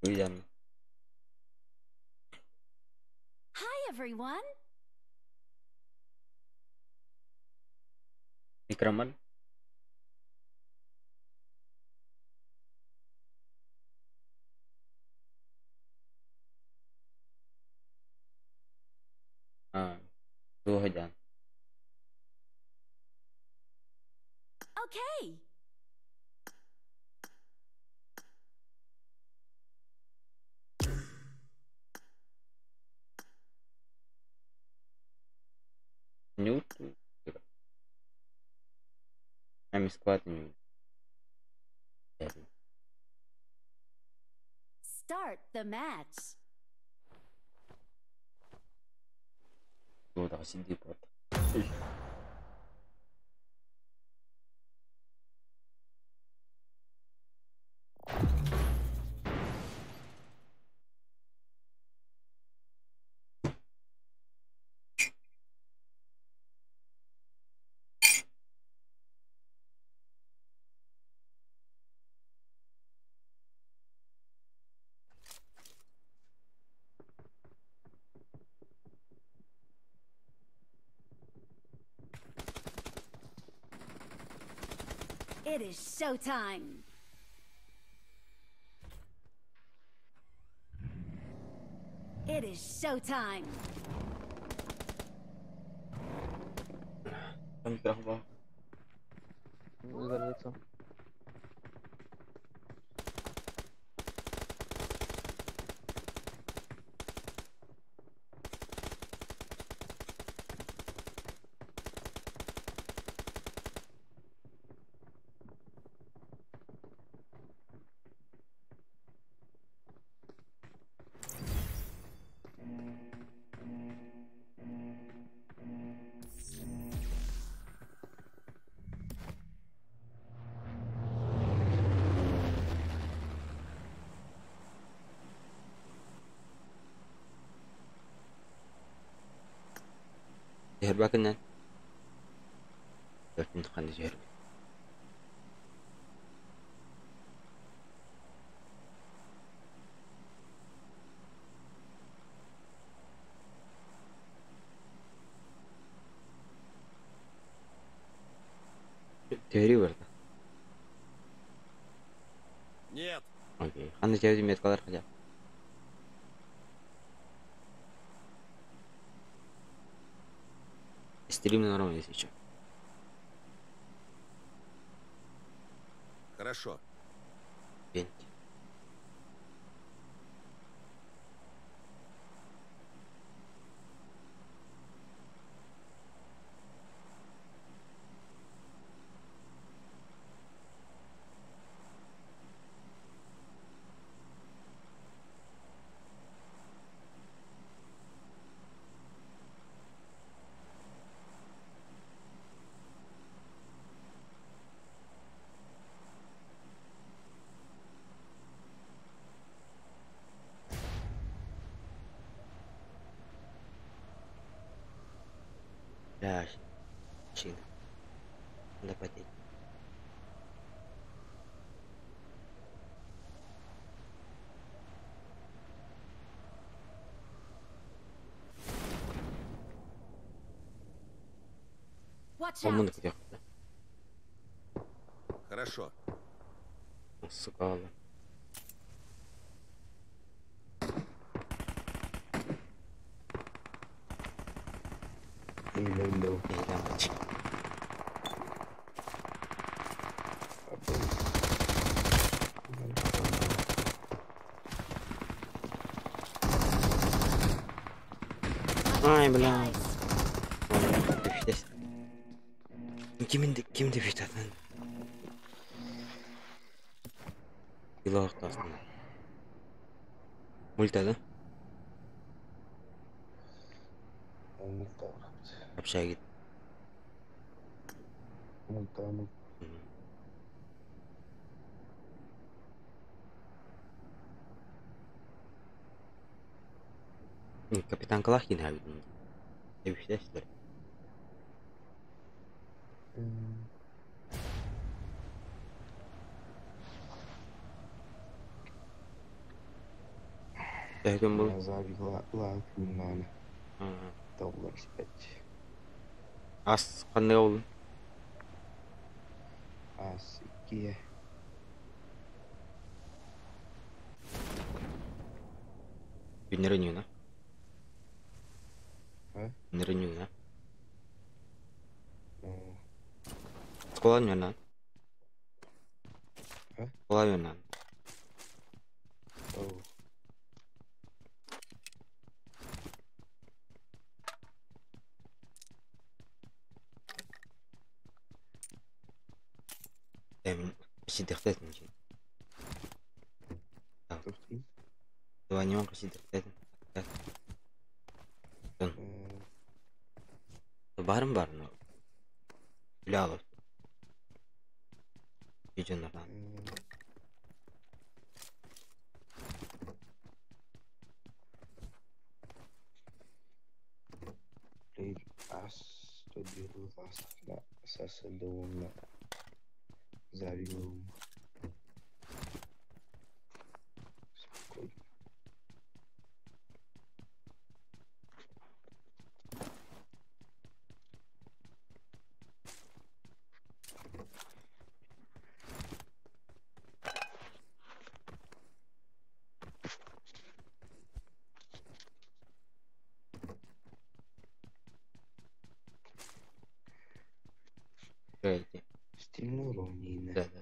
Уйан. Hi, everyone. Микроман. А, 2000. Okay. Нют. Ами склад нют. Start the match. Сиди под. It is showtime. It is showtime. Там трава. Взорвется. Жәрбәкінен. Төртін қанды жәрбе. Теория барда. Нет. Окей. Қанды жәрбе меткалар хотя. Стрим нормально сейчас. Хорошо. Пент. Бля, чин. Надо потеть. Watch Помню, out. где. Хорошо. Сука. Ай, бля. Ким де битатын? Илоқтасын. Мульта, да? Мульта, брат. Общаги. Мульта, мульта. Капитан Калахин хабитын. Эбиштеслер. Төһө күн бул? Завигла күннәне Аа, доллар испэт. Ас ханныга булун? Ас иккиэ. Күннэрин юна. А? Күннэрин юна. Оо. Школа юна. А? Школа юна. Оо. Эм, сидехтетин чин. Тохтун. Дуанион сидехтетин. Барым бар, но. Билялов. Видео. Ас 102 сасылдыуымна завиглыум. Спокойно. Эти. Стильно ровнее. Да, да.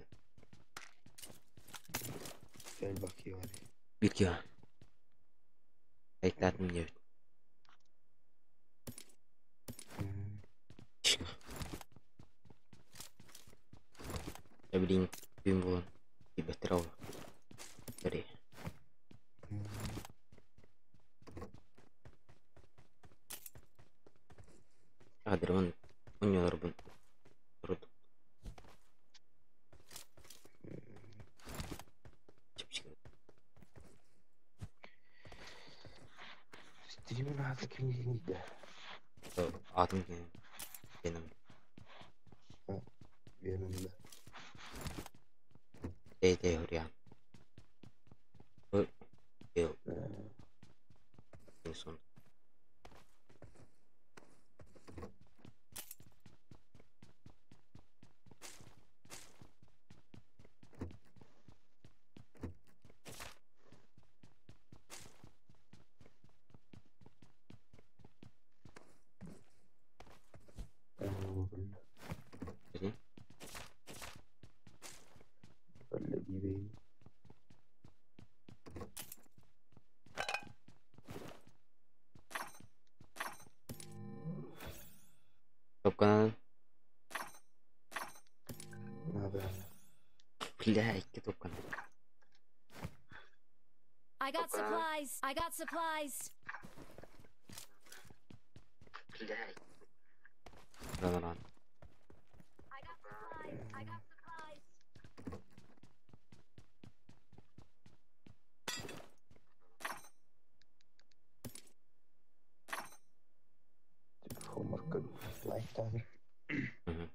Gel bakayım hadi. Бирки. Айтатын не. Блин, күн болон. Ибетер ол. Бери. Адрон. Уньорбун. Руд. Чипчик. Steam'in adı kim giydi? Атым кем? Benim. Yanımda. Дей хурьян. Ё. Сон. Böyle. Böyle gibi. Топканан. Ne haber? Бля, икки топкан. I got supplies. I got supplies. Ран-ран. I got supplies. I got supplies. Homework like that. Мгм.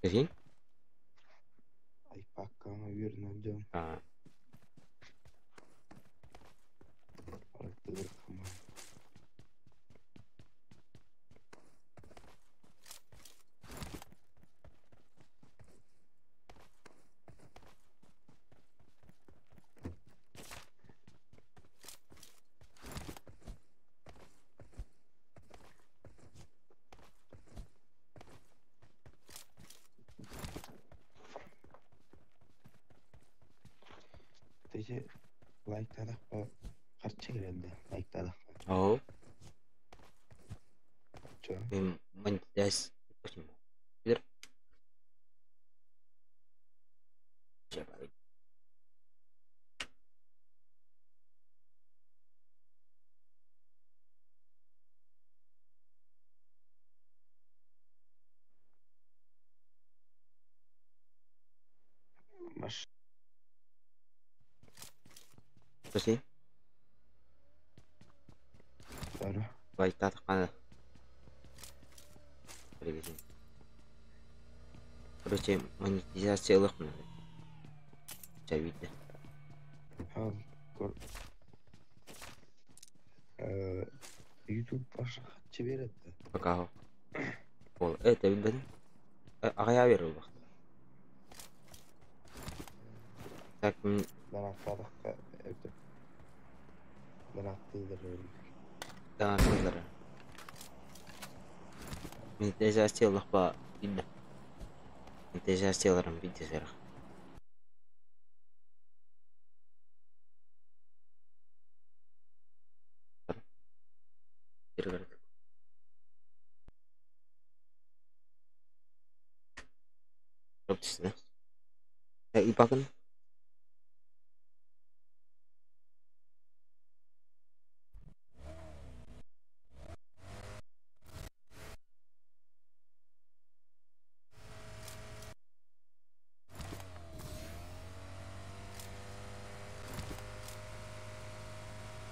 Кажи? Айпаккаҥа үөрэнэр дьон Аа. ардыгар хамаан Теже лайктаадахпа харчы кэлэллэ лайктаадахпа Оо. чо Мен монетиз почему? Билер. Маш. Спасибо. Здорово. Лайктаатахха Привет. Короче, монетизация ылыах надо. Чэ видно. YouTube баша хаччы берет да. Пока. Ол это билбэтим. Аҕыйаа берер буолбахта. Так, Донаттаатахха это. Донаттыылар донаттыыллар. Монетизация ылыахпа видно. Монетизацияларым видно сэрэх. И bakın.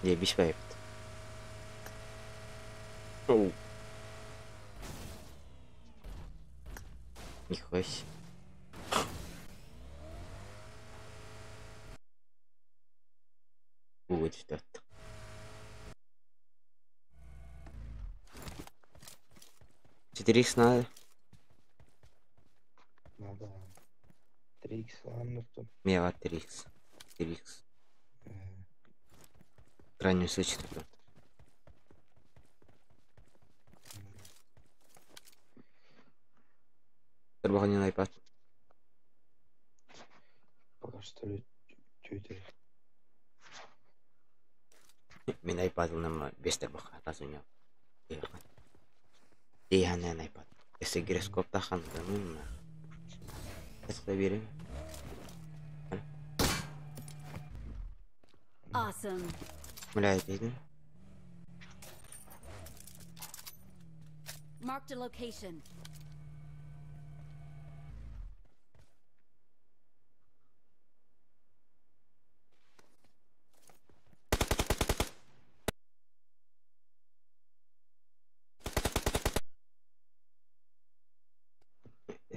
Дьэ, биш байбыт. Оу. Нихуя себе. Вот что-то. 4 х надо? Надо. 3х анныртым. Мега 3х. 4х. В крайнем случае тут. Тарбаҕын iPad. Пока что ли чуть. Мин iPad ылынам бес тарбах атасыня. Тиһанан iPad. Эсе гироскоп тахан да. Это берем. Awesome. Бля, это Marked a location.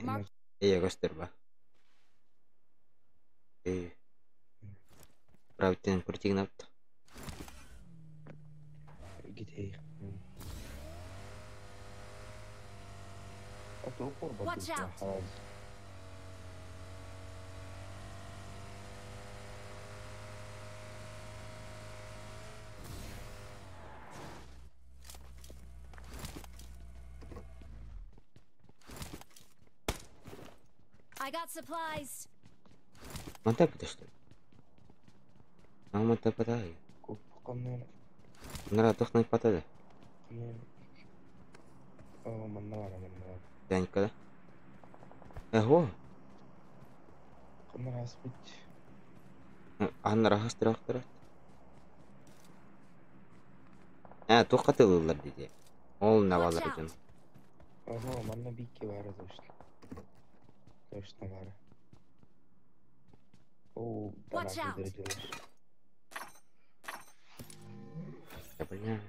Mark Iya, көстөр ба. Э. Правительный крутигнапт. Где А то упор Watch out. I got supplies. Мантап что ли? А мантап да. Купканнар. Нара тохнай патада. О, манна бара, манна бара. Данька да. Эго. Каннар аспыт. Аннара хастырахтара. А, туох катылылар диди. Ол навалар Watch дьон. out. Ого, манна бикки бара точно. Точно бара. О, Watch донат out. делаешь. Я понимаю.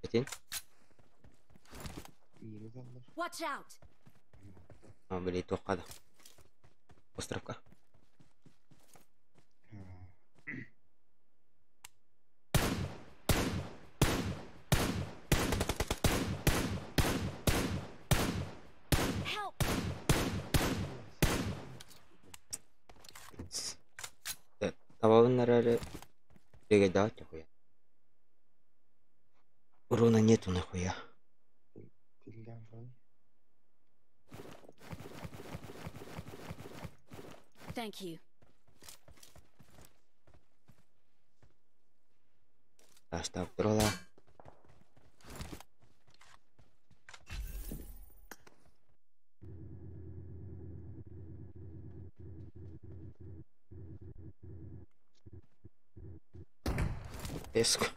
Этин? Yeni kalır. Watch out. А, били туохха да. Островка. Help. Табабын Беге давать нахуя. Урона нету нахуя. Bilgen falan. Thank you. Таастаах туруолаа. Эск.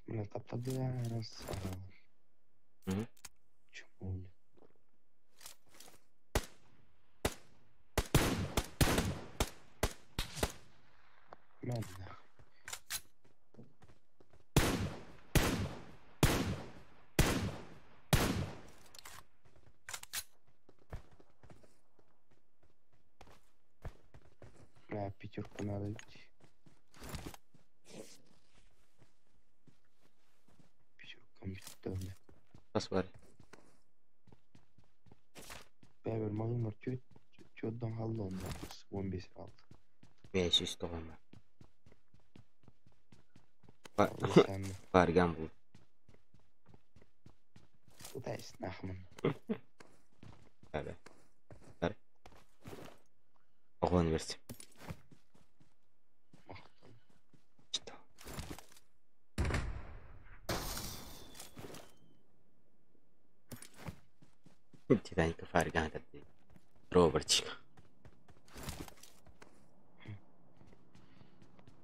Бля, таптадыа саҕалар. Мгм. Чугун. Манна. Бля, пятерку надо бить. Пятерка бүттэ. Бас бар. Бэбэр малымар чөттөн халды онно 15 алды. 500 тоҕо. Сәмі. Барган был. Кудайс нахман. Бары. Бары. Оҕон версия. Махтал. Что? Титаника фарган тады. Робертчик.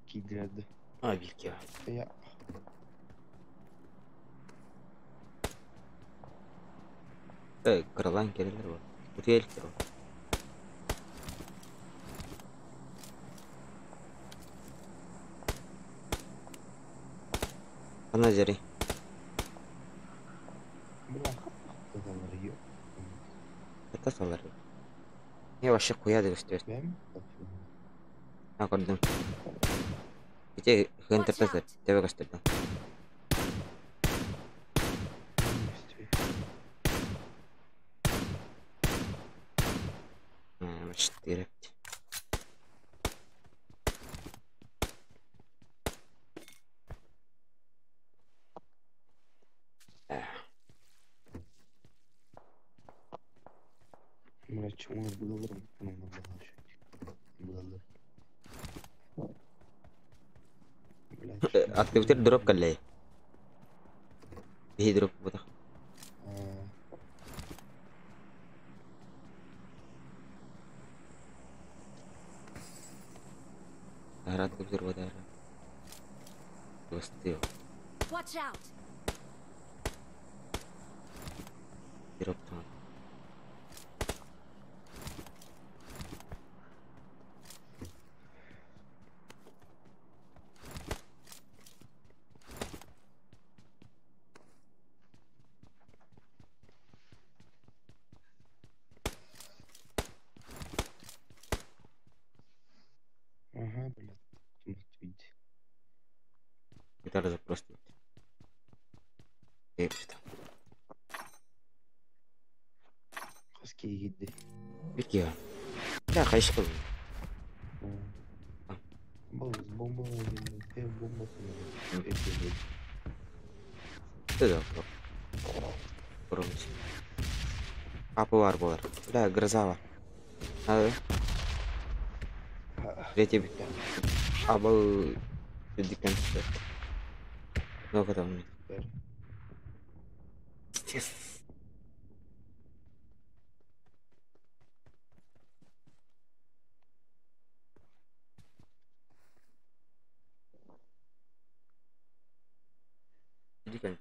Кидірді. А, билки. Я. Э, кыралан келелер бар. Утуеликтер бар. Ана жери. Бля, хатталар yok. Это салар. Не вообще хуя дегестер. Бәм? А, көрдүм. Ите Watch хынтыртасы. out! Тебе көстөрдүм. Четыре. Бля, чему было? Было. Бля, Активитер дроп калле. Биһи дроп бута. Тахара активитер бута. Гостио. Watch out! Дроп там. Ага, блядь, видите. Гитара запрос. Эпшта. Хаски гидди. Бики. Да, хайшкал. Бомба, бомба, бомба. Да, Промыс. Апы бар болар. Да, гроза бар. Надо. Третий. Абыл дикен. Много там. Пиздец. Дикен.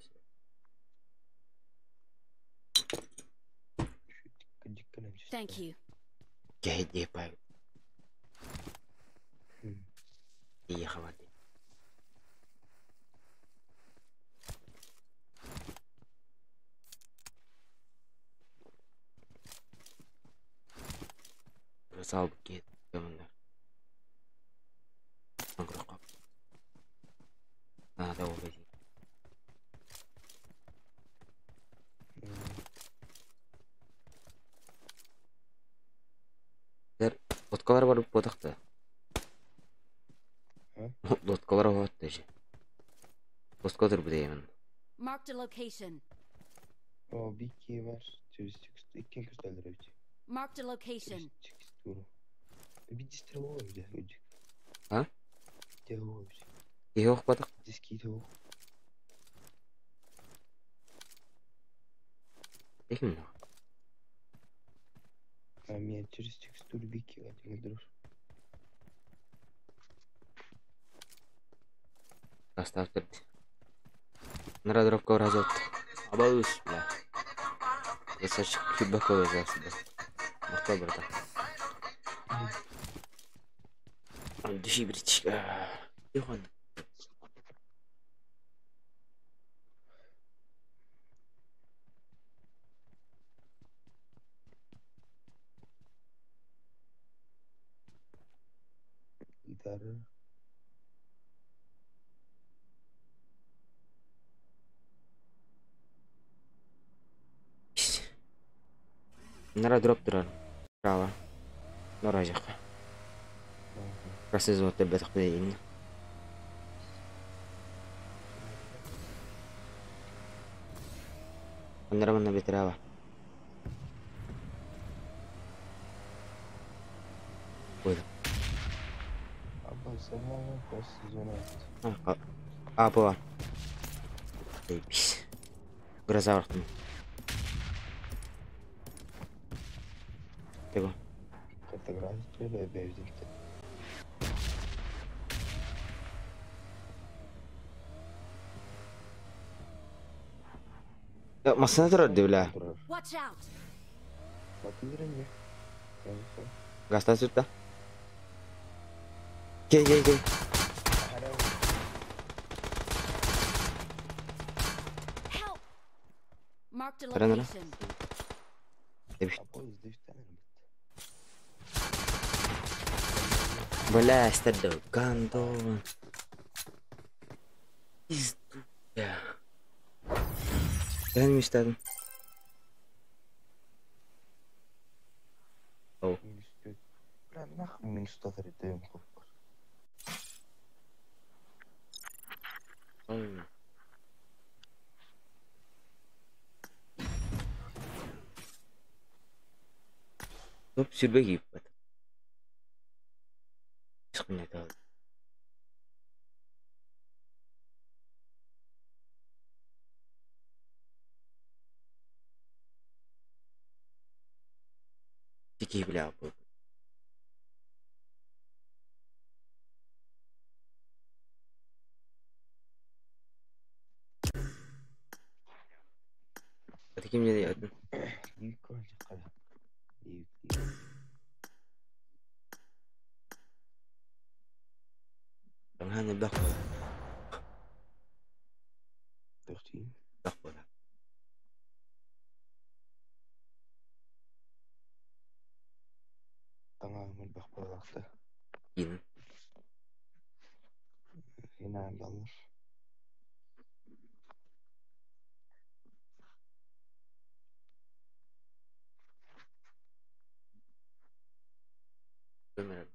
Thank you. Кэдди пай. Ехала. Гроза кет. Команда. Того Лодкалар бар буотахта. Лодкалар оһоотто же. Лодка турбут Marked a location. О, бикки бар. Через текст. Икки көстөлөр эбит. Marked a location. Текстуру. Бит стреловой где люди. А? Теловой. Киһи охпатах. Диски того. Эхим. А меня через текстуру бикки один друг. Состав турд. Нара дропка разот. Абаус, бля. Красавчик, хибаковый за себя. Махта, брата. Дыши, бричка. Йохан. Гитара. Нара дроп турар. Право. Нара жакка. Красный золото бетах билейин. Нара манна бетерава. Ой. Абba сама просто зона. А, была. Заебись. Гроза вартым. Tego. Фотография бэбзикте. Массына турар дии, бля. Watch out. Батыры Гастан сүртэ. Кей, кей, кей. Help. Marked a Нара, нара. location. Бля, стардо. Гандон. Пизду, бля. Ben mi istedim? Oh. Бля, нахуй минус 139 хоппар. Топ сүрбэ кииппэт. Схунята. Дикий, бля, был. А таким не дает. Таҥаһын элбэх буолар. Элбэх буолар. Таҥаһым элбэх буолаахта. Киин. Хинaan баллар. Көмөрөр.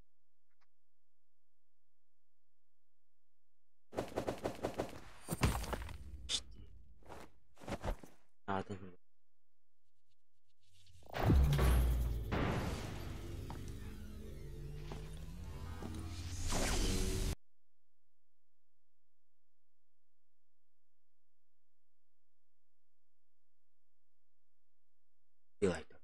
Аатын. Be like that.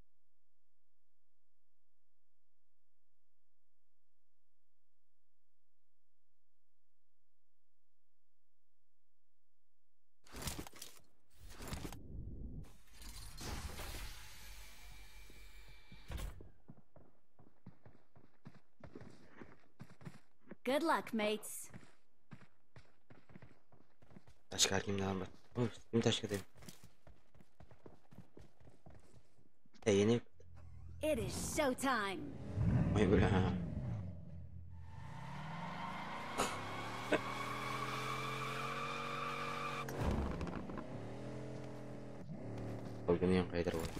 Good luck, mates. Ташка кимден бар. Ой, ким ташка дейм. Эйени. It is showtime. Ой, бля. Гынан кайдар буолар.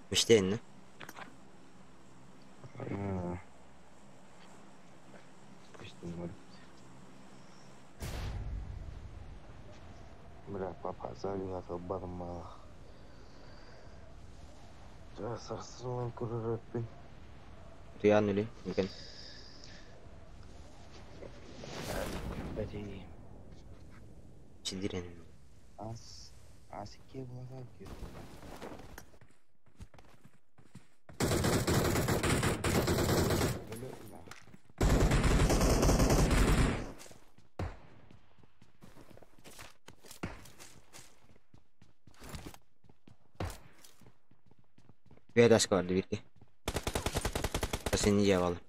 Мечтаем, да? Бля, папа, залила Сарсылан көрөрөппүн. Туян үли, микен. Бәти. Чидирен. Ас, асикке булага ки. Две бар бирге. Сени жеп алып.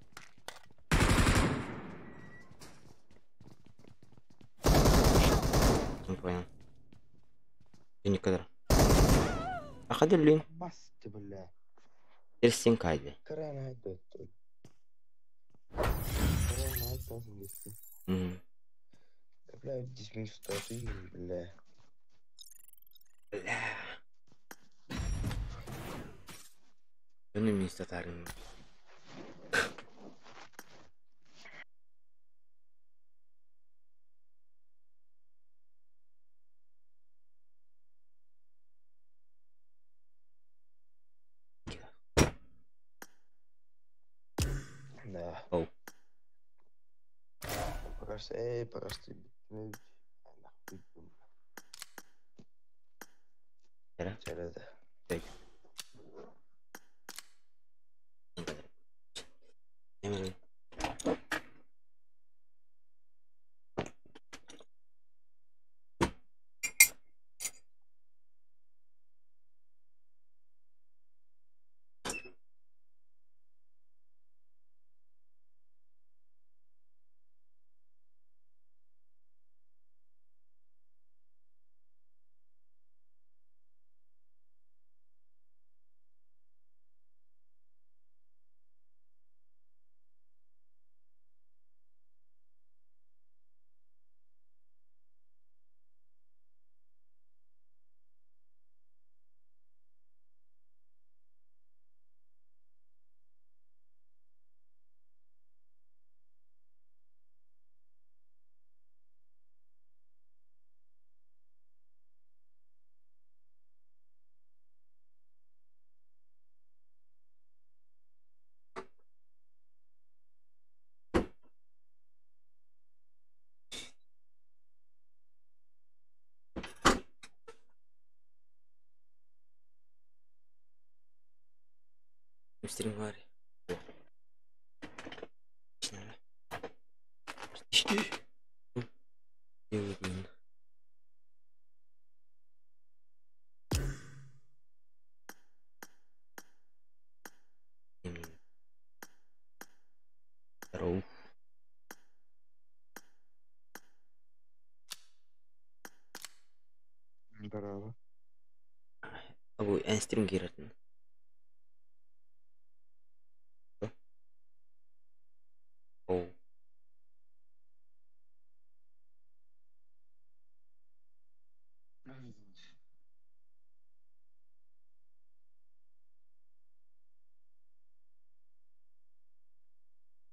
Не понял. Не kadar. Акадыр Басты, бля. Терсин кайды. Крайна айтты. Крайна айтты, Бля, здесь минус бля. Бля. Bunu минус татарын. Да. Оу. Пока что, эй, пока что. Era? Чарада. Эмери. Мистерин var. Здорово. Здорово. Абу энстрим киратын. Оу.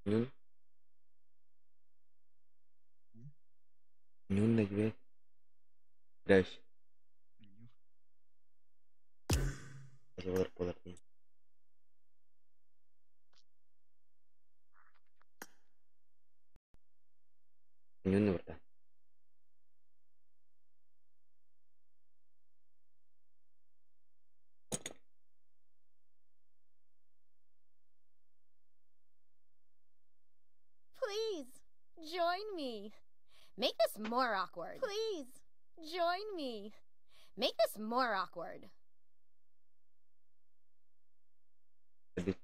Нюн. Нюн на тебе. Дальше. Болар болар. Нюн барда. Please, join me. Make this more awkward. Please, join me. Make this more awkward. Hadi.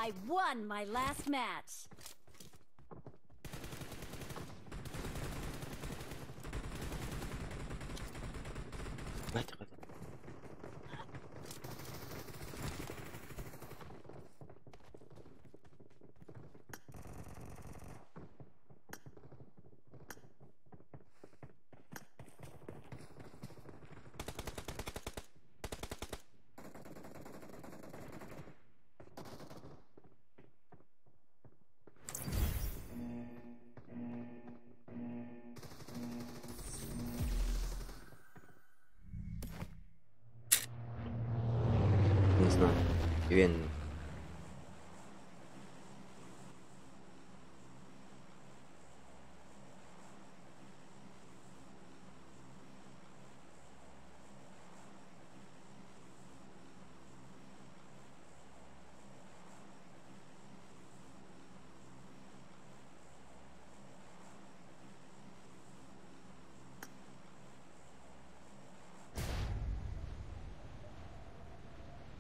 I won my last match. Не знаю. Уверен.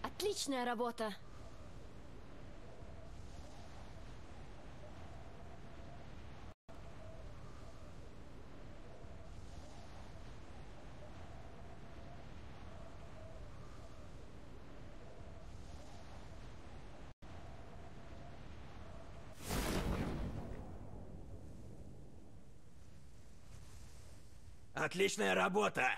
Отличная работа. Отличная работа!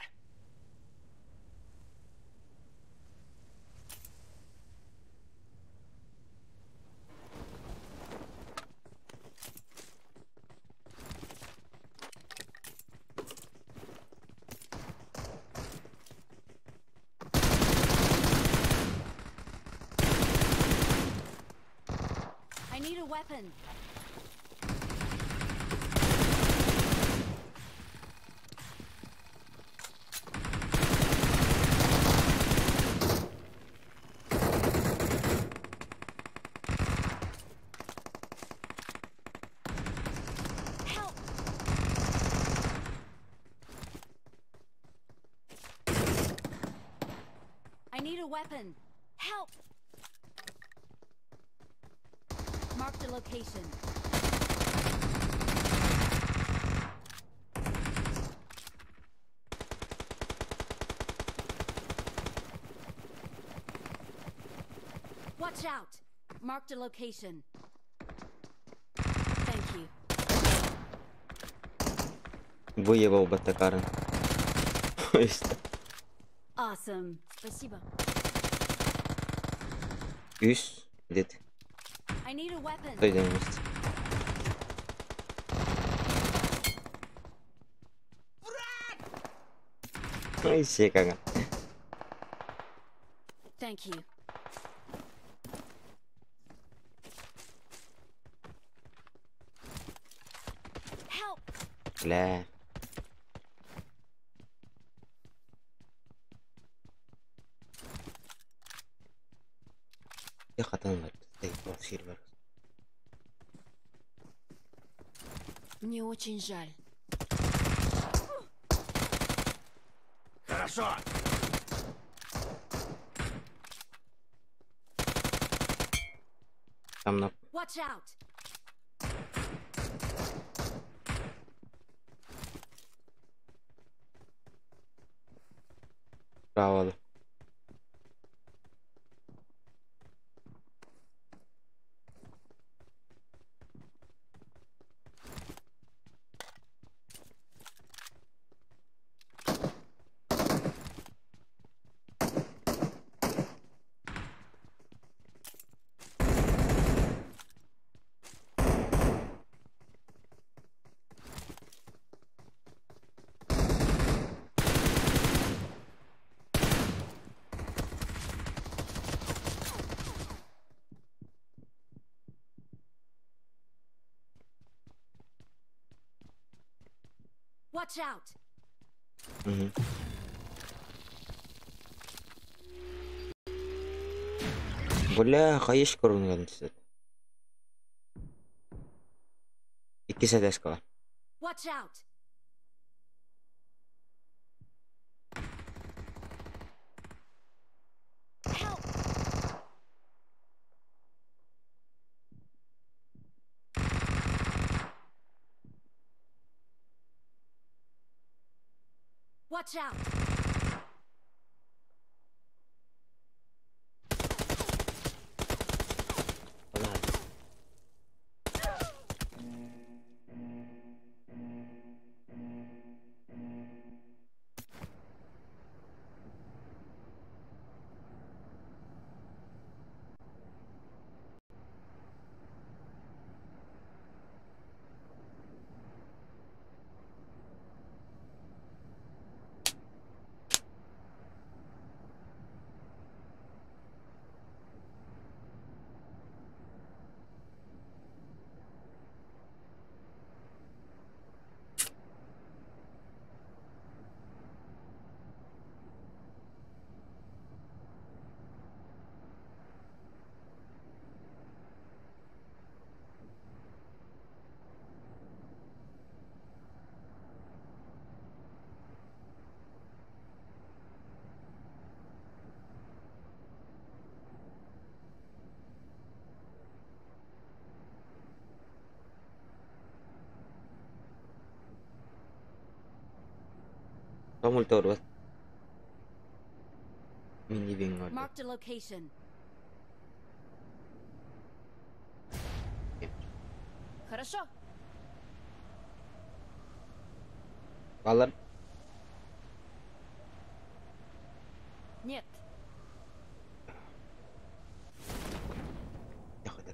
I need a weapon. Help! I need a weapon. Help! Marked a location. Watch out! Marked a location. Thank you. Выебал Батакара. Awesome. Спасибо. Үс. Где ты? I need a weapon. Стой на месте. Ой, все как. Thank you. Help! Бля. Я хатан бар. Сир бар. Мне очень жаль. Хорошо! Там на... Watch out! Право. Watch out! Угу. Бля, хаеш көрүнгөн түсөт. Икки сәдәскә бар. Watch out! Help! Watch out! Ладно. Тоҕо мультуорбат? Мини-бинго. Marked a location. Хорошо. Балар Нет. Тахыта.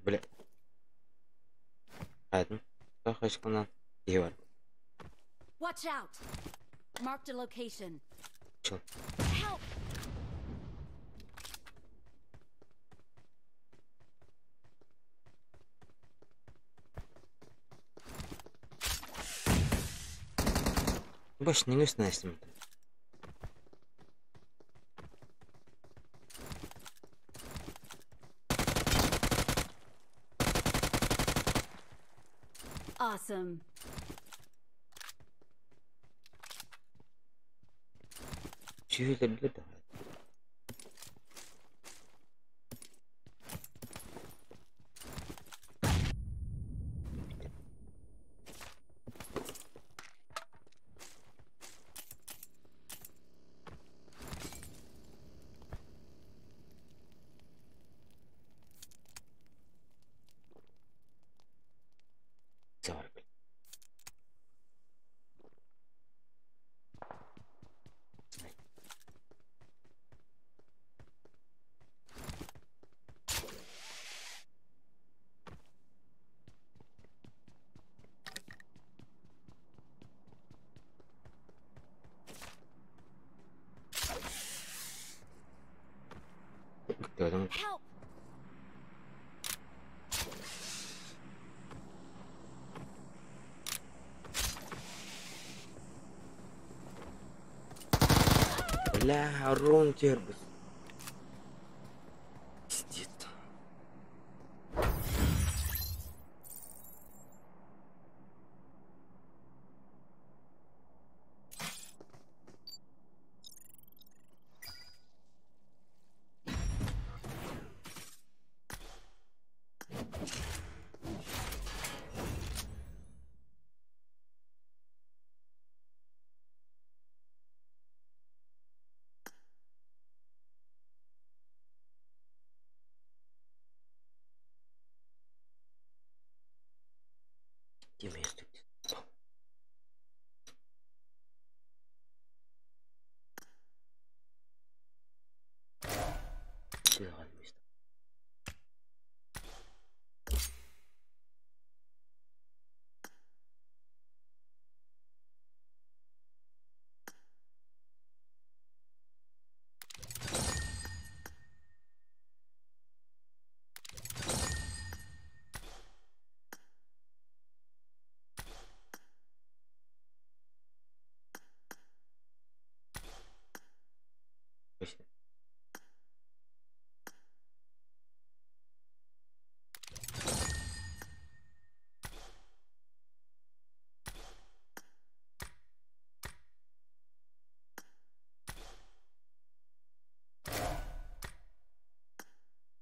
Бля. Ладно. Хашкана. Ивар. Watch out! Marked a location. Чё? Help! Больше не нужно. Awesome. Чүһүлэргэ да. Sorry. Gördüm. Help! Бля, рун тербус. Пиздец. Где место? Место.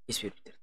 Ис биэрбиттэр.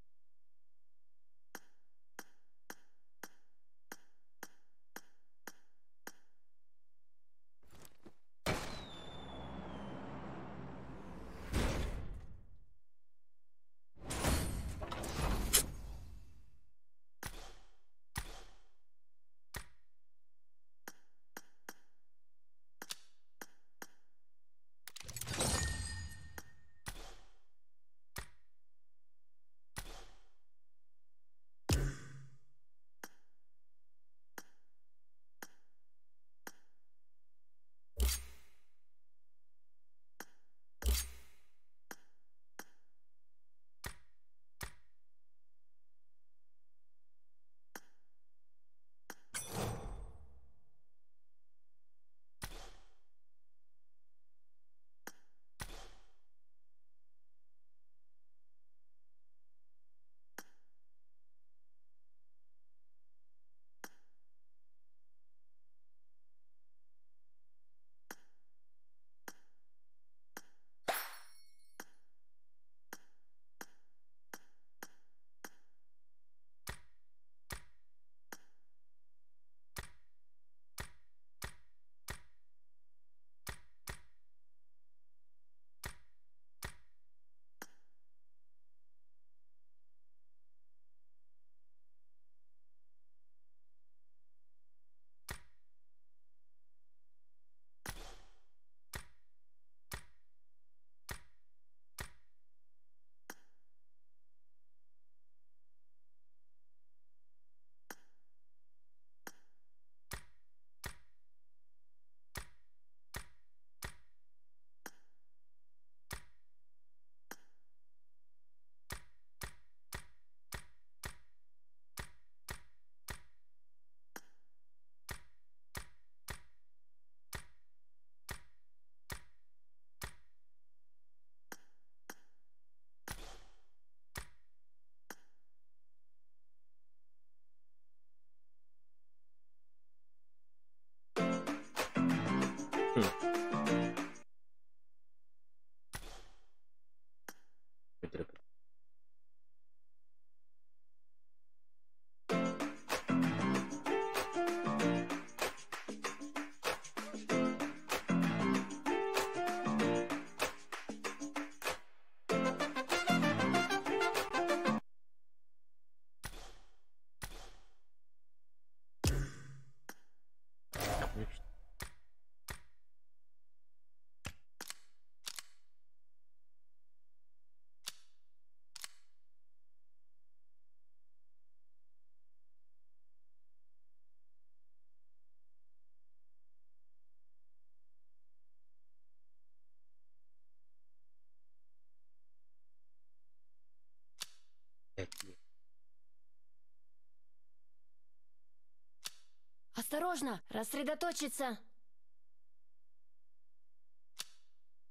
Осторожно! Рассредоточиться!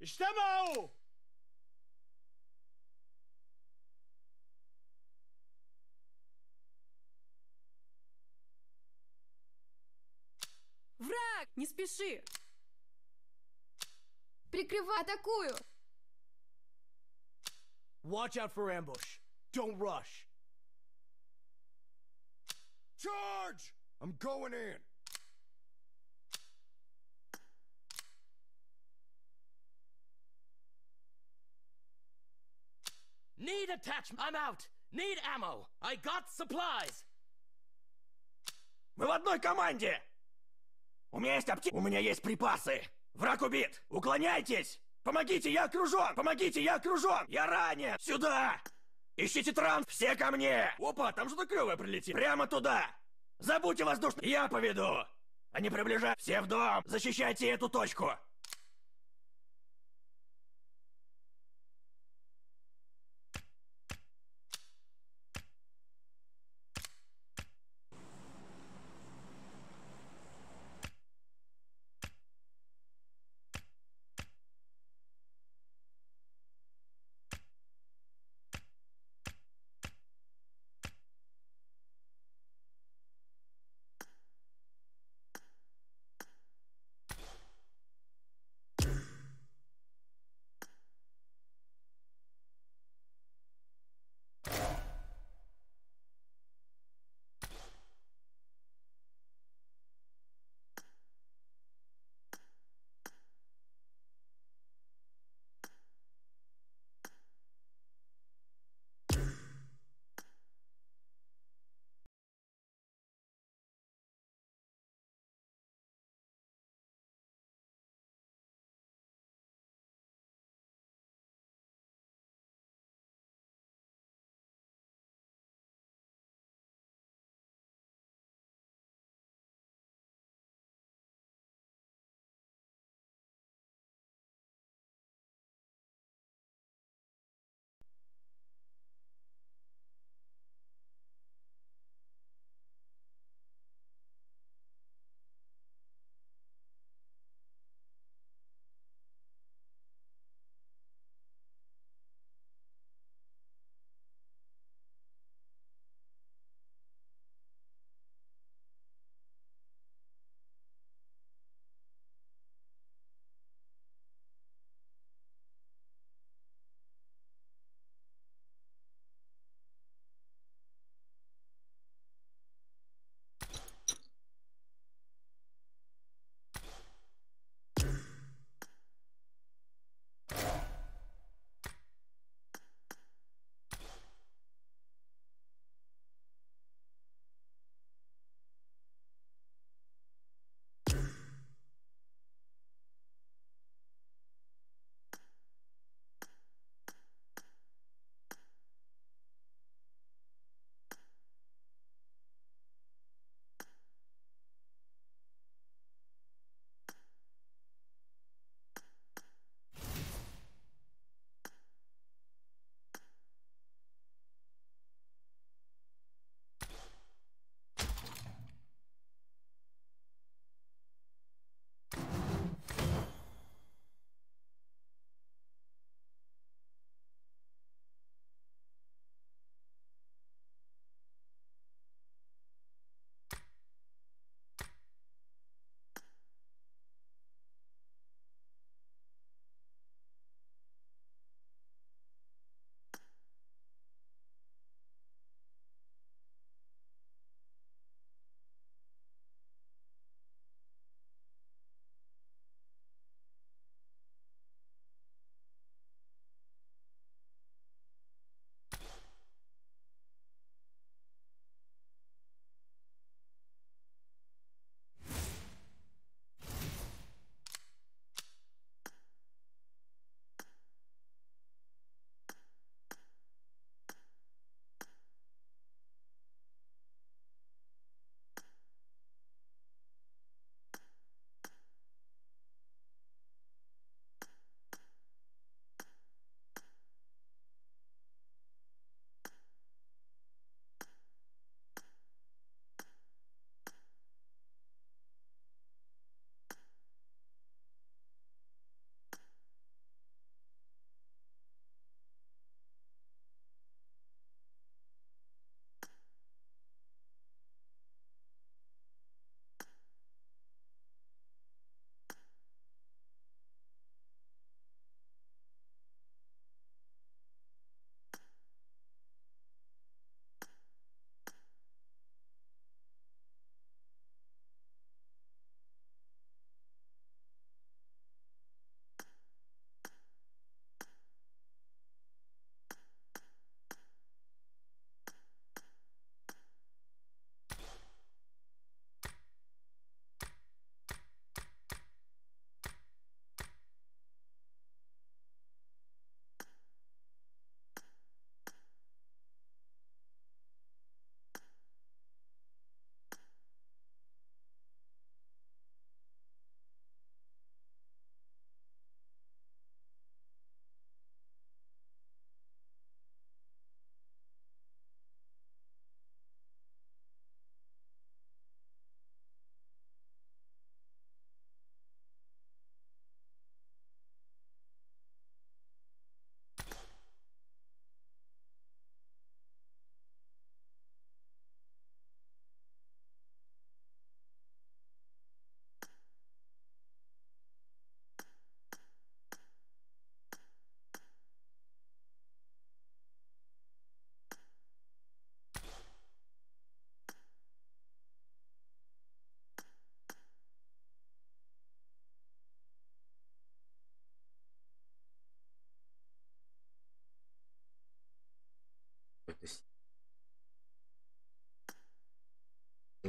اجتمعوا Враг! Не спеши! Прикрывай! Атакую! Watch out for ambush. Don't rush. Charge! I'm going in. Need attachment. I'm out. Need ammo. I got supplies. Мы в одной команде! У меня есть апте... У меня есть припасы! Враг убит! Уклоняйтесь! Помогите, я окружен! Помогите, я окружен! Я ранен! Сюда! Ищите транс! Все ко мне! Опа, там что-то клевое прилетит! Прямо туда! Забудьте воздушный... Я поведу! Они приближают... Все в дом! Защищайте эту точку!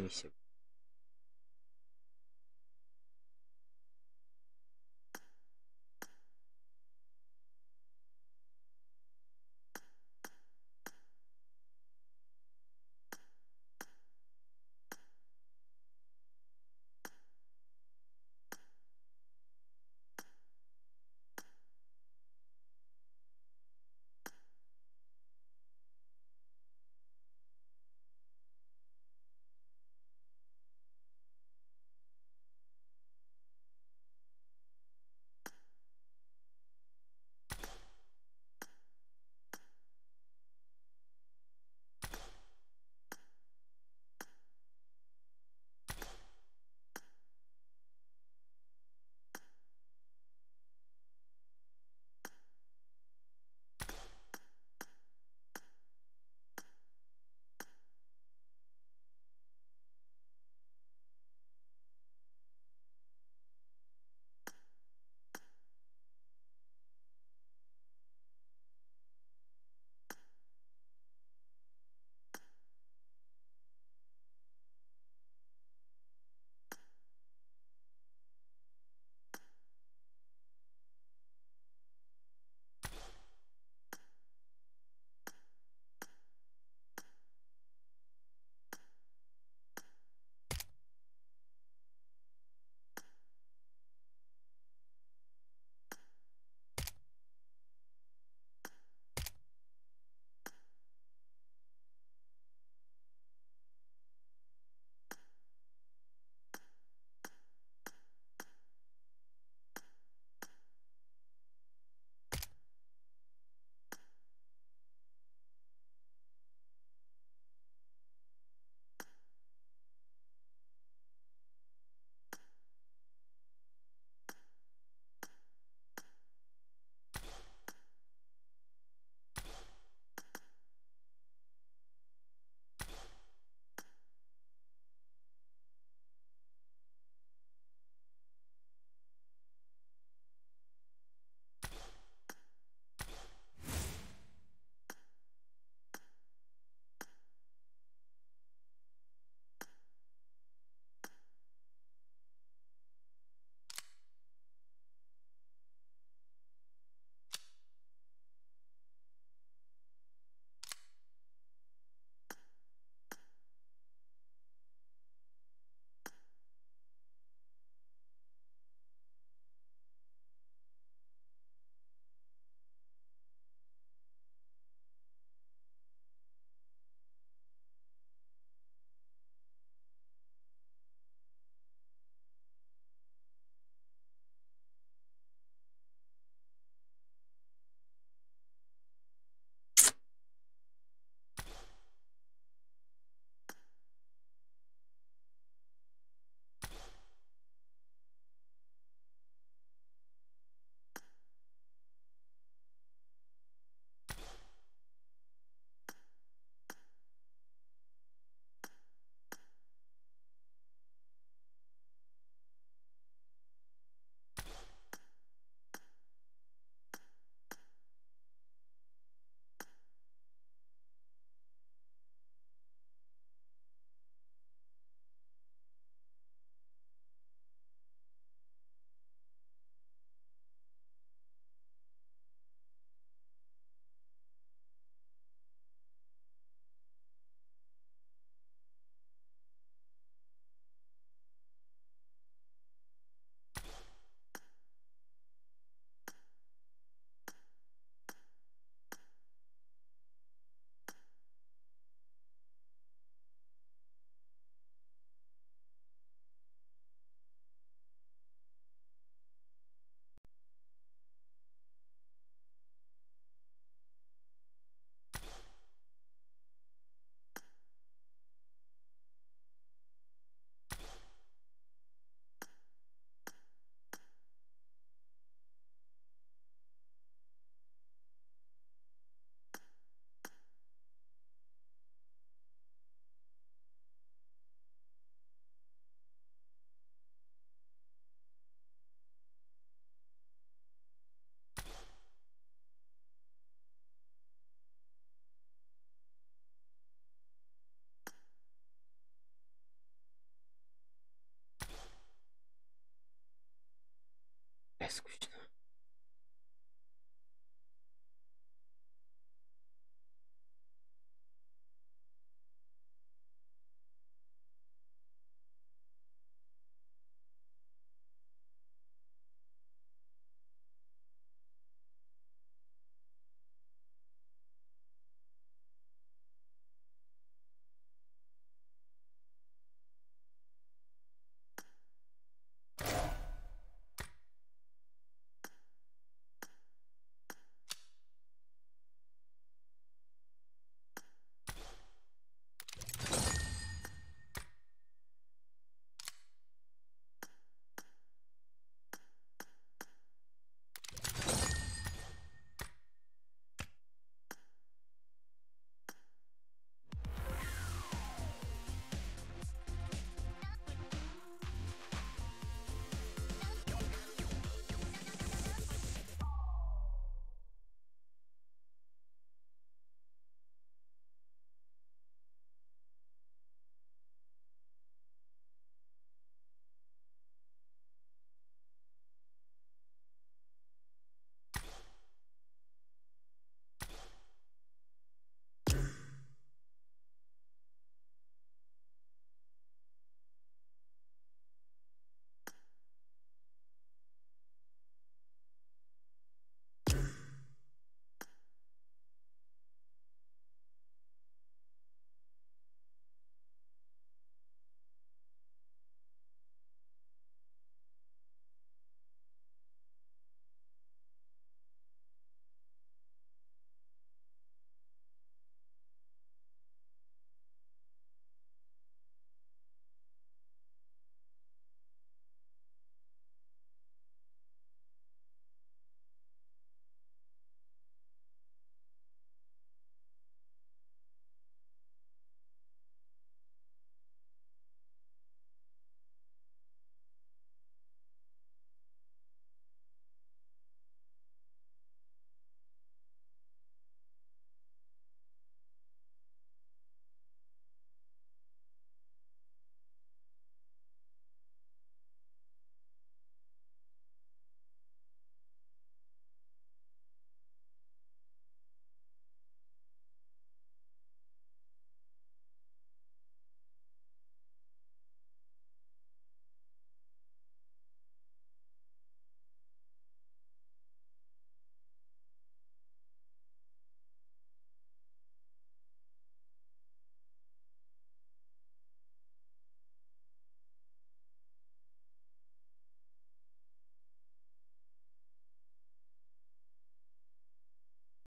Миссия. Бля, скучно.